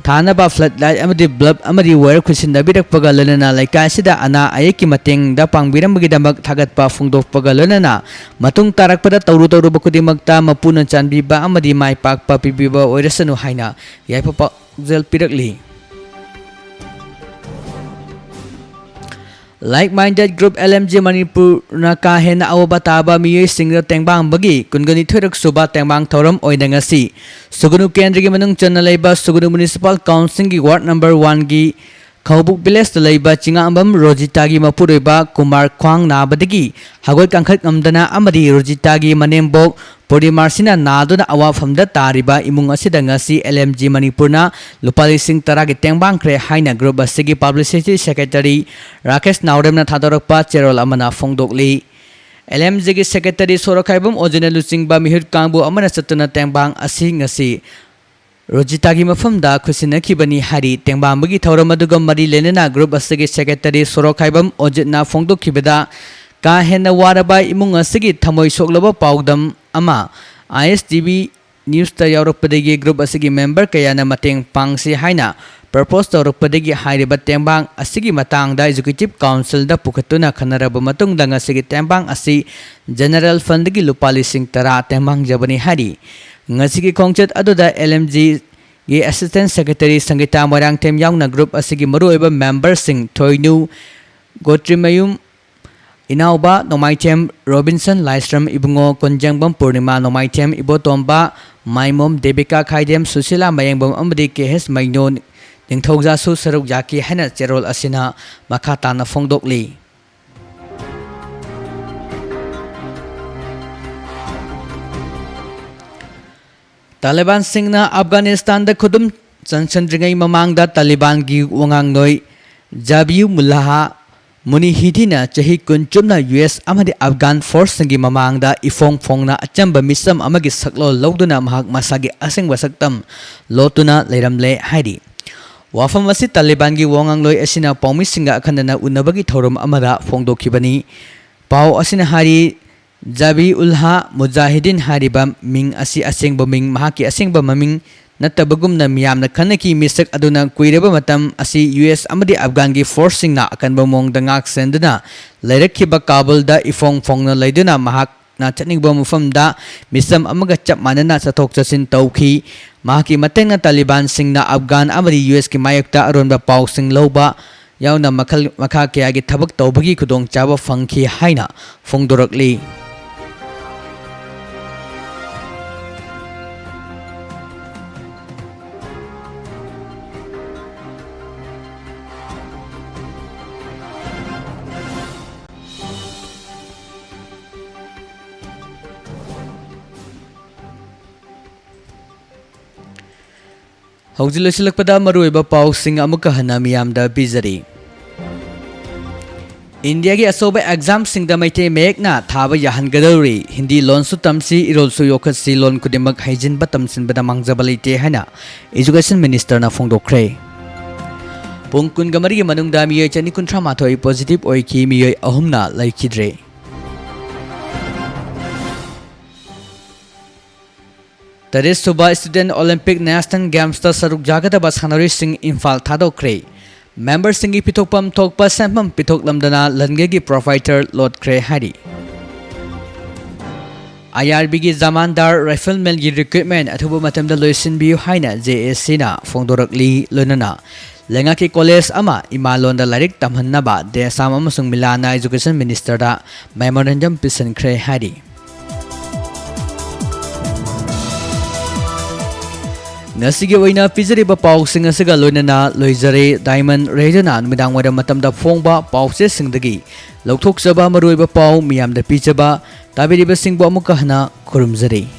ꯊꯥꯅꯕ floodlight ꯑꯃꯗꯤ bulb ꯑꯃꯗꯤ wire ꯈꯨꯠꯁꯤꯟꯅꯕꯤꯔꯛꯄꯒ ꯂꯣꯏꯅꯅ ꯂꯩꯀꯥꯏ ꯑꯁꯤꯗ ꯑꯅꯥ ꯑꯌꯦꯛꯀꯤ ꯃꯇꯦꯡꯗ ꯄꯥꯡꯕꯤꯔꯝꯕꯒꯤꯗꯃꯛ ꯊꯥꯒꯠꯄ ꯐꯣꯡꯗꯣꯛꯄꯒ ꯂꯣꯏꯅꯅ ꯃꯇꯨꯡ ꯇꯥꯔꯛꯄꯗ ꯇꯧꯔꯨ ꯇꯧꯔꯨꯕ ꯈꯨꯗꯤꯡꯃꯛꯇ ꯃꯄꯨꯅ ꯆꯥꯟꯕꯤꯕ ꯑꯃꯗꯤ ꯃꯥꯏ ꯄꯥꯛꯄ ꯄꯤꯕꯤꯕ ꯑꯣꯏꯔꯁꯅꯨ ꯍꯥꯏꯅ ꯌꯥꯏꯐ ꯄꯥꯎꯖꯦꯜ ꯄꯤꯔꯛꯂꯤ꯫ Like-minded group L M G ꯃꯅꯤꯄꯨꯔꯅ ꯀꯥ ꯍꯦꯟꯅ ꯑꯋꯥꯕ ꯇꯥꯕ ꯃꯤꯑꯣꯏꯁꯤꯡꯗ ꯇꯦꯡꯕꯥꯡꯕꯒꯤ ꯀꯨꯟꯒꯅꯤꯊꯣꯏꯔꯛ ꯁꯨꯕ ꯇꯦꯡꯕꯥꯡ ꯊꯧꯔꯝ ꯑꯣꯏꯅ ꯉꯁꯤ ꯁꯨꯒꯅꯨ ꯀꯦꯟꯗ꯭ꯔꯒꯤ ꯃꯅꯨꯡ ꯆꯟꯅ ꯂꯩꯕ ꯁꯨꯒꯅꯨ Municipal Councilꯒꯤ Ward number oneꯒꯤ ꯈꯧꯕꯨꯛ Villageꯇ ꯂꯩꯕ ꯆꯤꯉꯥꯝꯕꯝ ꯔꯣꯖꯤꯇꯥꯒꯤ ꯃꯄꯨꯔꯣꯏꯕ ꯀꯨꯃꯥꯔ ꯈ꯭ꯋꯥꯡ ꯅꯥꯕꯗꯒꯤ ꯍꯧꯒꯠ ꯀꯥꯡꯈꯠ ꯉꯝꯗꯅ ꯑꯃꯗꯤ ꯔꯣꯖꯤꯇꯥꯒꯤ ꯃꯅꯦꯝꯕꯣꯛ ꯄꯨꯔꯅꯤꯃꯥꯁꯤꯅ ꯅꯥꯗꯨꯅ ꯑꯋꯥꯐꯝꯗ ꯇꯥꯔꯤꯕ ꯏꯃꯨꯡ ꯑꯁꯤꯗ ꯉꯁꯤ L M G ꯃꯅꯤꯄꯨꯔꯅ ꯂꯨꯄꯥ ꯂꯤꯁꯤꯡ ꯇꯔꯥꯒꯤ ꯇꯦꯡꯕꯥꯡꯈ꯭ꯔꯦ ꯍꯥꯏꯅ group ꯑꯁꯤꯒꯤ publicity secretary ꯔꯥꯀꯦꯁ ꯅꯥꯎꯔꯦꯝꯅ ꯊꯥꯗꯣꯔꯛꯄ ꯆꯦꯔꯣꯜ ꯑꯃꯅ ꯐꯣꯡꯗꯣꯛꯂꯤ꯫ L M Gꯒꯤ secretary ꯁꯣꯔꯣꯛꯈꯥꯏꯕꯝ ꯑꯣꯖꯦꯅ ꯂꯨꯆꯤꯡꯕ ꯃꯤꯍꯨꯠ ꯀꯥꯡꯕꯨ ꯑꯃꯅ ꯆꯠꯇꯨꯅ ꯇꯦꯡꯕꯥꯡ ꯑꯁꯤ ꯉꯁꯤ ꯔꯣꯖꯤꯇꯥꯒꯤ ꯃꯐꯝꯗ ꯈꯨꯠꯁꯤꯟꯅꯈꯤꯕꯅꯤ ꯍꯥꯏꯔꯤ꯫ ꯇꯦꯡꯕꯥꯡꯕꯒꯤ ꯊꯧꯔꯝ ꯑꯗꯨꯒ ꯃꯔꯤ ꯂꯩꯅꯅ group ꯑꯁꯤꯒꯤ secretary ꯁꯣꯔꯣꯛꯈꯥꯏꯕꯝ ꯑꯣꯖꯤꯠꯅ ꯐꯣꯡꯗꯣꯛꯈꯤꯕꯗ, ꯀꯥ ꯍꯦꯟꯅ ꯋꯥꯔꯕ ꯏꯃꯨꯡ ꯑꯁꯤꯒꯤ ꯊꯃꯣꯏ ꯁꯣꯛꯂꯕ ꯄꯥꯎꯗꯝ ꯑꯃ I S T V Newsꯇ ꯌꯥꯎꯔꯛꯄꯗꯒꯤ group ꯑꯁꯤꯒꯤ member ꯀꯌꯥꯅ ꯃꯇꯦꯡ ꯄꯥꯡꯁꯤ ꯍꯥꯏꯅ propose ꯇꯧꯔꯛꯄꯗꯒꯤ ꯍꯥꯏꯔꯤꯕ ꯇꯦꯡꯕꯥꯡ ꯑꯁꯤꯒꯤ ꯃꯇꯥꯡꯗ Executive Councilꯗ ꯄꯨꯈꯠꯇꯨꯅ ꯈꯟꯅꯔꯕ ꯃꯇꯨꯡꯗ ꯉꯁꯤꯒꯤ ꯇꯦꯡꯕꯥꯡ ꯑꯁꯤ General Fundꯗꯒꯤ ꯂꯨꯄꯥ ꯂꯤꯁꯤꯡ ꯇꯔꯥ ꯇꯦꯡꯕꯥꯡꯖꯕꯅꯤ ꯍꯥꯏꯔꯤ꯫ ꯉꯁꯤꯒꯤ ꯈꯣꯡꯆꯠ ꯑꯗꯨꯗ L M Gꯒꯤ Assistant Secretary ꯁꯪꯒꯤꯇꯥ Moirangthem ꯌꯥꯎꯅ group ꯑꯁꯤꯒꯤ ꯃꯔꯨꯑꯣꯏꯕ memberꯁꯤꯡ ꯊꯣꯏꯅꯨ ꯒꯣꯇ꯭ꯔꯤꯃꯌꯨꯝ ꯏꯅꯥꯎꯕ ꯅꯣꯡꯃꯥꯏꯊꯦꯝ ꯔꯣꯕꯤꯟꯁꯟ, ꯂꯥꯏꯁ꯭ꯔꯝ ꯏꯕꯨꯡꯉꯣ, ꯀꯣꯟꯖꯦꯡꯕꯝ ꯄꯨꯔꯅꯤꯃꯥ ꯅꯣꯡꯃꯥꯏꯊꯦꯝ, ꯏꯕꯣꯇꯣꯝꯕ, ꯃꯥꯏꯃꯣꯝ ꯗꯦꯕꯤꯀꯥ ꯈꯥꯏꯗꯦꯝ, ꯁꯨꯁꯤꯂꯥ ꯃꯌꯦꯡꯕꯝ ꯑꯃꯗꯤ K H ꯃꯩꯅꯣ ꯅꯤꯡꯊꯧꯖꯥꯁꯨ ꯁꯔꯨꯛ ꯌꯥꯈꯤ ꯍꯥꯏꯅ ꯆꯦꯔꯣꯜ ꯑꯁꯤꯅ ꯃꯈꯥ ꯇꯥꯅ ꯐꯣꯡꯗꯣꯛꯂꯤ꯫ ꯇꯥꯂꯤꯕꯥꯟꯁꯤꯡꯅ ꯑꯐꯒꯥꯅꯤꯁꯇꯥꯟꯗ ꯈꯨꯗꯨꯝ ꯆꯟꯁꯤꯟꯗ꯭ꯔꯤꯉꯩ ꯃꯃꯥꯡꯗ ꯇꯥꯂꯤꯕꯥꯟꯒꯤ ꯋꯥꯉꯥꯡꯂꯣꯏ ꯖꯥꯕꯤꯌꯨꯃꯨꯜꯂꯥꯍ ꯃꯨꯅꯤꯍꯤꯗꯤꯅ ꯆꯍꯤ ꯀꯨꯟ ꯆꯨꯞꯅ U S ꯑꯃꯗꯤ ꯑꯐꯒꯥꯟ forceꯁꯤꯡꯒꯤ ꯃꯃꯥꯡꯗ ꯏꯐꯣꯡ ꯐꯣꯡꯅ ꯑꯆꯝꯕ ꯃꯤꯆꯝ ꯑꯃꯒꯤ ꯁꯛꯂꯣꯟ ꯂꯧꯗꯨꯅ ꯃꯍꯥꯛ ꯃꯁꯥꯒꯤ ꯑꯁꯦꯡꯕ ꯁꯛꯇꯝ ꯂꯣꯠꯇꯨꯅ ꯂꯩꯔꯝꯂꯦ ꯍꯥꯏꯔꯤ꯫ ꯋꯥꯐꯝ ꯑꯁꯤ ꯇꯥꯂꯤꯕꯥꯟꯒꯤ ꯋꯥꯉꯥꯡꯂꯣꯏ ꯑꯁꯤꯅ ꯄꯥꯎꯃꯤꯁꯤꯡꯒ ꯑꯈꯟꯅꯅ ꯎꯅꯕꯒꯤ ꯊꯧꯔꯝ ꯑꯃꯗ ꯐꯣꯡꯗꯣꯛꯈꯤꯕꯅꯤ꯫ ꯄꯥꯎ ꯑꯁꯤꯅ ꯍꯥꯏꯔꯤ, ꯖꯥꯕꯤ ꯎꯜꯍꯥ ꯃꯨꯖꯥꯍꯤꯗꯤꯟ ꯍꯥꯏꯔꯤꯕ ꯃꯤꯡ ꯑꯁꯤ ꯑꯁꯦꯡꯕ ꯃꯤꯡ, ꯃꯍꯥꯛꯀꯤ ꯑꯁꯦꯡꯕ ꯃꯃꯤꯡ ꯅꯠꯇꯕꯒꯨꯝꯅ ꯃꯤꯌꯥꯝꯅ ꯈꯟꯅꯈꯤ꯫ ꯃꯤꯁꯛ ꯑꯗꯨꯅ ꯀꯨꯏꯔꯕ ꯃꯇꯝ ꯑꯁꯤ U S ꯑꯃꯗꯤ ꯑꯐꯒꯥꯟꯒꯤ forceꯁꯤꯡꯅ ꯑꯀꯟꯕ ꯃꯑꯣꯡꯗ ꯉꯥꯛ ꯁꯦꯟꯗꯨꯅ ꯂꯩꯔꯛꯈꯤꯕ ꯀꯥꯕꯨꯜꯗ ꯏꯐꯣꯡ ꯐꯣꯡꯅ ꯂꯩꯗꯨꯅ ꯃꯍꯥꯛꯅ ꯆꯠꯅꯤꯡꯕ ꯃꯐꯝꯗ ꯃꯤꯆꯝ ꯑꯃꯒ ꯆꯞ ꯃꯥꯟꯅꯅ ꯆꯠꯊꯣꯛ ꯆꯠꯁꯤꯟ ꯇꯧꯈꯤ꯫ ꯃꯍꯥꯛꯀꯤ ꯃꯇꯦꯡꯅ ꯇꯥꯂꯤꯕꯥꯟꯁꯤꯡꯅ ꯑꯐꯒꯥꯟ ꯑꯃꯗꯤ U Sꯀꯤ ꯃꯥꯌꯣꯛꯇ ꯑꯔꯣꯟꯕ ꯄꯥꯎꯁꯤꯡ ꯂꯧꯕ ꯌꯥꯎꯅ ꯃꯈꯜ ꯃꯈꯥ ꯀꯌꯥꯒꯤ ꯊꯕꯛ ꯇꯧꯕꯒꯤ ꯈꯨꯗꯣꯡꯆꯥꯕ ꯐꯪꯈꯤ ꯍꯥꯏꯅ ꯐꯣꯡꯗꯣꯔꯛꯂꯤ꯫ ꯍꯧꯖꯤꯛ ꯂꯣꯏꯁꯤꯜꯂꯛꯄꯗ ꯃꯔꯨꯑꯣꯏꯕ ꯄꯥꯎꯁꯤꯡ ꯑꯃꯨꯛꯀ ꯍꯟꯅ ꯃꯤꯌꯥꯝꯗ ꯄꯤꯖꯔꯤ꯫ ꯏꯟꯗꯤꯌꯥꯒꯤ ꯑꯆꯧꯕ ꯑꯦꯛꯖꯥꯝꯁꯤꯡꯗ ꯃꯩꯇꯩ ꯃꯌꯦꯛꯅ ꯊꯥꯕ ꯌꯥꯍꯟꯒꯗꯧꯔꯤ꯫ ꯍꯤꯟꯗꯤ ꯂꯣꯟꯁꯨ ꯇꯝꯁꯤ, ꯏꯔꯣꯜꯁꯨ ꯌꯣꯛꯈꯠꯁꯤ, ꯂꯣꯟ ꯈꯨꯗꯤꯡꯃꯛ ꯍꯩꯖꯤꯟꯕ ꯇꯝꯁꯤꯟꯕꯗ ꯃꯥꯡꯖꯕ ꯂꯩꯇꯦ ꯍꯥꯏꯅ ꯏꯖꯨꯀꯦꯁꯟ ꯃꯤꯅꯤꯁꯇꯔꯅ ꯐꯣꯡꯗꯣꯛꯈ꯭ꯔꯦ꯫ ꯄꯨꯡ ꯀꯨꯟꯒ ꯃꯔꯤꯒꯤ ꯃꯅꯨꯡꯗ ꯃꯤꯑꯣꯏ ꯆꯅꯤ ꯀꯨꯟꯊ꯭ꯔꯥ ꯃꯥꯊꯣꯏ ꯄꯣꯖꯤꯇꯤꯚ ꯑꯣꯏꯈꯤ, ꯃꯤꯑꯣꯏ ꯑꯍꯨꯝꯅ ꯂꯩꯈꯤꯗ꯭ꯔꯦ꯫ ꯇꯔꯦꯠ ꯁꯨꯕ ꯏꯁꯇꯨꯗꯦꯟ ꯑꯣꯂꯤꯝꯄꯤꯛ ꯅꯦꯁꯅꯦꯜ ꯒꯦꯝꯁꯇ ꯁꯔꯨꯛ ꯌꯥꯒꯗꯕ ꯁꯥꯟꯅꯔꯣꯏꯁꯤꯡ ꯏꯝꯐꯥꯜ ꯊꯥꯗꯣꯛꯈ꯭ꯔꯦ꯫ ꯃꯦꯝꯕꯔꯁꯤꯡꯒꯤ ꯄꯤꯊꯣꯛꯐꯝ ꯊꯣꯛꯄ ꯁꯦꯟꯐꯝ ꯄꯤꯊꯣꯛꯂꯝꯗꯅ ꯂꯟꯒꯦꯒꯤ ꯄ꯭ꯔꯣꯚꯥꯏꯗꯔ ꯂꯣꯠꯈ꯭ꯔꯦ ꯍꯥꯏꯔꯤ꯫ ꯑꯥꯏ ꯑꯥꯔ ꯕꯤꯒꯤ ꯖꯃꯥꯟꯗꯥꯔ ꯔꯥꯏꯐꯜꯃꯦꯟꯒꯤ ꯔꯤꯀ꯭ꯔꯨꯠꯃꯦꯟ ꯑꯊꯨꯕ ꯃꯇꯝꯗ ꯂꯣꯏꯁꯤꯟꯕꯤꯌꯨ ꯍꯥꯏꯅ ꯖꯦ ꯑꯦ ꯁꯤꯅ ꯐꯣꯡꯗꯣꯔꯛꯂꯤ꯫ ꯂꯣꯏꯅꯅ ꯂꯩꯉꯥꯛꯀꯤ ꯀꯣꯂꯦꯖ ꯑꯃ ꯏꯃꯥ ꯂꯣꯟꯗ ꯂꯥꯏꯔꯤꯛ ꯇꯝꯍꯟꯅꯕ ꯗꯦꯁꯥꯝ ꯑꯃꯁꯨꯡ ꯃꯤꯂꯥꯅ ꯏꯖꯨꯀꯦꯁꯟ ꯃꯤꯅꯤꯁꯇꯔꯗ ꯃꯦꯃꯣꯔꯦꯟꯗꯝ ꯄꯤꯁꯤꯟꯈ꯭ꯔꯦ ꯍꯥꯏꯔꯤ꯫ ꯉꯁꯤꯒꯤ ꯑꯣꯏꯅ ꯄꯤꯖꯔꯤꯕ ꯄꯥꯎꯁꯤꯡ ꯑꯁꯤꯒ ꯂꯣꯏꯅꯅ ꯂꯣꯏꯖꯔꯦ꯫ ꯗꯥꯏꯃꯟ ꯔꯦꯗꯤꯑꯣꯅ ꯅꯨꯃꯤꯗꯥꯡ ꯋꯥꯏꯔꯝ ꯃꯇꯝꯗ ꯐꯣꯡꯕ ꯄꯥꯎꯆꯦꯁꯤꯡꯗꯒꯤ ꯂꯧꯊꯣꯛꯆꯕ ꯃꯔꯨꯑꯣꯏꯕ ꯄꯥꯎ ꯃꯤꯌꯥꯝꯗ ꯄꯤꯖꯕ ꯇꯥꯕꯤꯔꯤꯕꯁꯤꯡꯕꯨ ꯑꯃꯨꯛꯀ ꯍꯟꯅ ꯈꯨꯔꯨꯝꯖꯔꯤ꯫